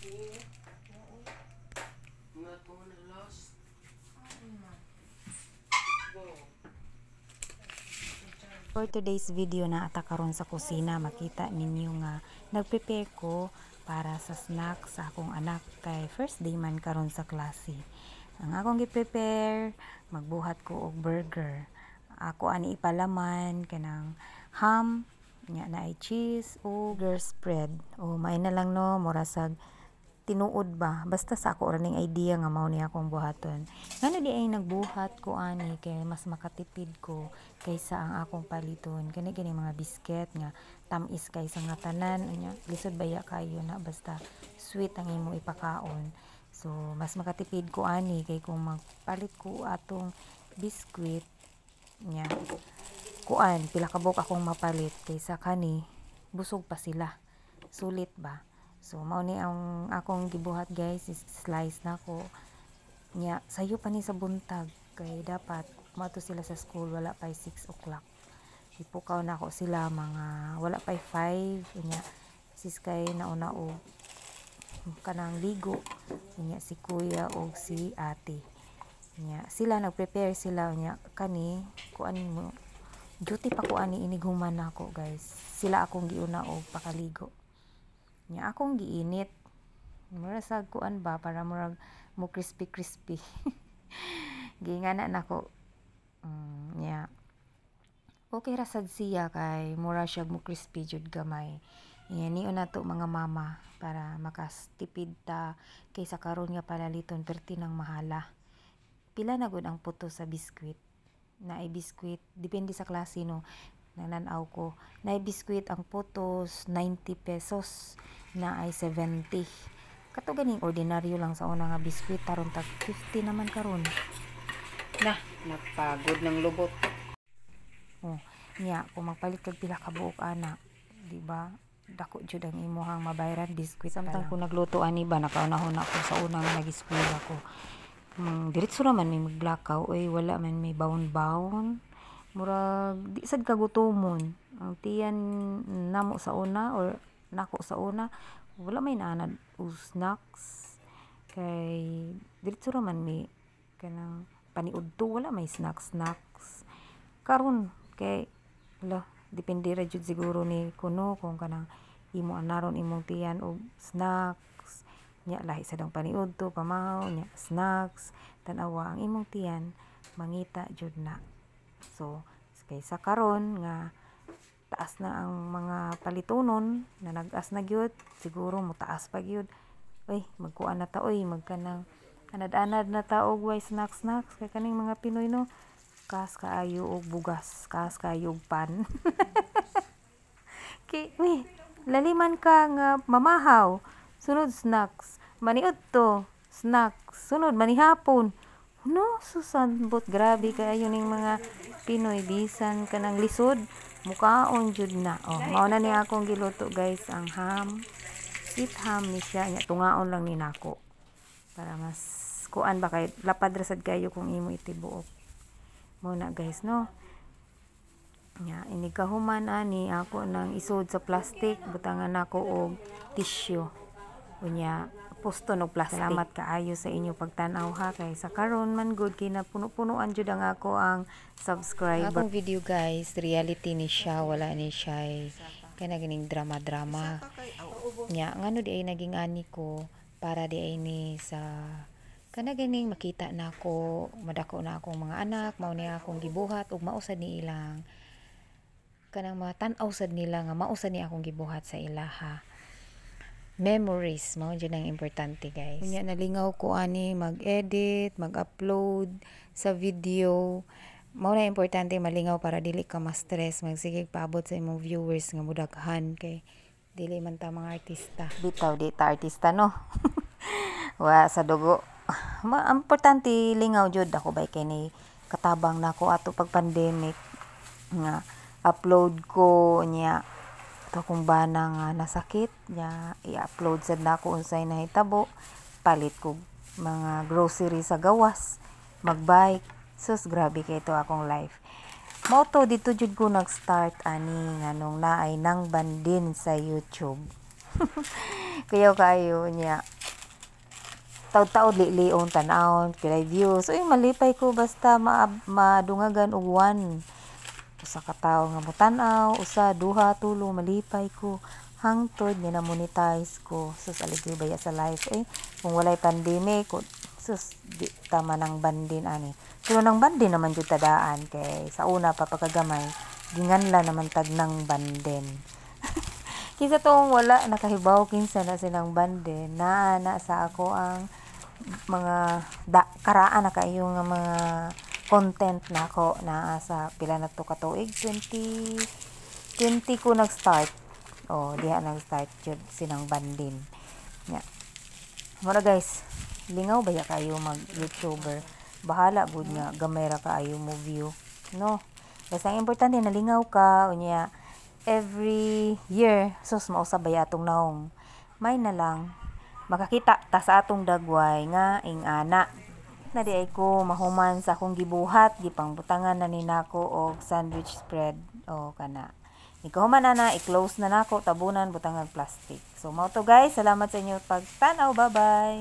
Oo. Nga ko na lost. Go. For today's video na ata karon sa kusina, makita ninyo nga nagprepare ko para sa snack sa akong anak kay first day man karon sa klase. Ang akong gi-prepare, magbuhat ko og burger. Ako ani ipalaman kanang ham, nya naay cheese o burger spread. O may na lang, no, mura sag tinuod ba, basta sa ako ra ning idea nga mao ni akong buhaton. Ngano di ay nagbuhat ko ani? Kay mas makatipid ko kaysa ang akong paliton kani gani mga biscuit nga tam-is kay sa nga tanan. Unya lisod baya kayo na, basta sweet ang imo ipakaon. So mas makatipid ko ani kay kung magpalit ko atong biscuit nya, kuan, pila ka buok akong mapalit kaysa kani, busog pa sila, sulit ba. So mao ni ang akong gibuhat, guys, is slice nako. Nya sayo pa ni sa buntag kay dapat moadto sila sa school wala pa 6 o'clock. Ipukaw nako sila mga wala pa 5. Unya si Sky nauna og kanang ligo, unya si kuya og si ate. Nya sila nagprepare sila. Unya kani kuan mo duty pa ko ani inig human nako, guys. Sila akong giuna og pakaligo. Nya akong giinit, mura sa kuan ba, para murag mo crispy crispy. Giingana nako. Nya okay ra sad siya kay mura siya mo crispy jud gamay. Nya nion nato mga mama para makatipid ta kaysa karon nga palaliton perti nang mahala. Pila na gud ang puto sa biskwit? Naay biskwit, depende sa klase, no. Nanan-aw ko, naay biskwit ang putos 90 pesos, naay 70. Kato ganing ordinaryo lang sa una nga biskwit taron tag 50 naman karon. Na, napagod ng lubot. Oh, nya kung magpalit kag pila ka buok ana, di ba? Dako jud ang imuhang mabayaran, biskwit. Samtang ko nagluto ani ba, nakaunahon ako sa una nga nag-eskwela ko. Diretso ra man may maglakaw, oy, wala man may bawon-bawon. Murag di sad kagutomon. Ang tiyan namo sa una or nako sa una, wala may naanad og snacks kay diretso ra man mi kanang paniudto, wala may snacks snacks. Karon kay hala, depende ra jud siguro ni kuno kung kanang imo anaron imong tiyan og snacks. Nya lahi sad ang paniudto, pamahaw, nya snacks. Tan-awa ang imong tiyan, mangita jud na. So kaysa karon nga taas na ang mga palitonon na nag-as na gyud, siguro motaas pa gyud. Uy, magkuan na ta, oy, magkanang anad-anad na ta og way snacks snacks kay kaning mga Pinoy, no, kas kaayo og bugas, kas kaayo og pan. Kay uy, laliman ka nga mamahaw, sunod snacks, maniudto snacks, sunod manihapon. No, susambot, grabe kaayo ning mga Pinoy, bisan kanang lisod, mukaon jud na. Oh, mao na ni akong giluto, guys, ang ham. Sweet ham ni siya, nya tungaon lang ni nako. Para mas kuan ba kay lapad ra sad kayo kung imo itibuok. Mao na, guys, no. Nya inig kahuman ani, ako nang isod sa plastic, butangan nako og tissue. Unya pusto og plastic. Salamat kaayo sa inyo pagtan-aw ha, kay sa karon man gud kay napuno-punuan jud ang ako ang subscriber. Akong video, guys, reality ni siya, wala ni siya kana ganing drama-drama. Nya ngano di ay naging ani ko para di ay ni sa kana ganing makita nako madako na akong mga anak, mao ni akong gibuhat ug mao sad ni ilang kanang matan-aw sad nila nga mao sad ni akong gibuhat sa ilaha. Memories mao jud ang importante, guys. Unya nalingaw ko ani mag-edit, mag-upload sa video. Mao na importante malingaw para dili ka ma-stress magsige paabot sa imong viewers nga mudaghan kay dili man ta mga artista. Bitaw di ta artista, no. Wa sa dugo. Ma importante lingaw jud ako bay kay ni katabang nako ato pag pandemic nga upload ko. Nya ato akong bana nga nasakit, nya i-upload sad nako unsay nahitabo, palit ko mga grocery sa gawas, magbike. Sus, grabe kay to akong life. Mao to dito jud ko nag-start ani nganong naay nang bandin sa YouTube. Kuyaw kaayo niya. Taud-taud li-lion tan-awon pilay views. Uy, malipay ko basta madungagan og one usa ka tawo nga motan-aw, usa, duha, tulo, malipay ko. Hangtod nga na-monetize ko. Sus, aligri baya sa life eh. Kung walay pandemic, sus, di ta manang bandin ani. Pero nang bandin naman jud tadaan kay sa una pa pagkagamay, ginganla naman tag nang bandin. Kinsa tong wala nakahibaw kinsa na silang bandin, naa na sa ako ang mga da, karaan na kaayo nga mga content nako naa sa pila na to ka tuig, 20 20 ko nag-start. Oh, diha nag-start jud sinang bandin nya. Mura guys, lingaw baya kayo mag YouTuber. Bahala gud nga gamay ra kaayo mo view, no? Basta ang importante nalingaw ka. Unya every year, sus, mausab baya atong naong. May na lang makakita ta sa atong dagway nga ing-ana na di ay ko mahuman sa akong gibuhat, gipangbutangan na ni nako og sandwich spread o kana. Nikahuman na na, i-close na nako, tabunan, butangan plastic. So mao to guys, salamat sa inyo pagtan-aw, bye bye.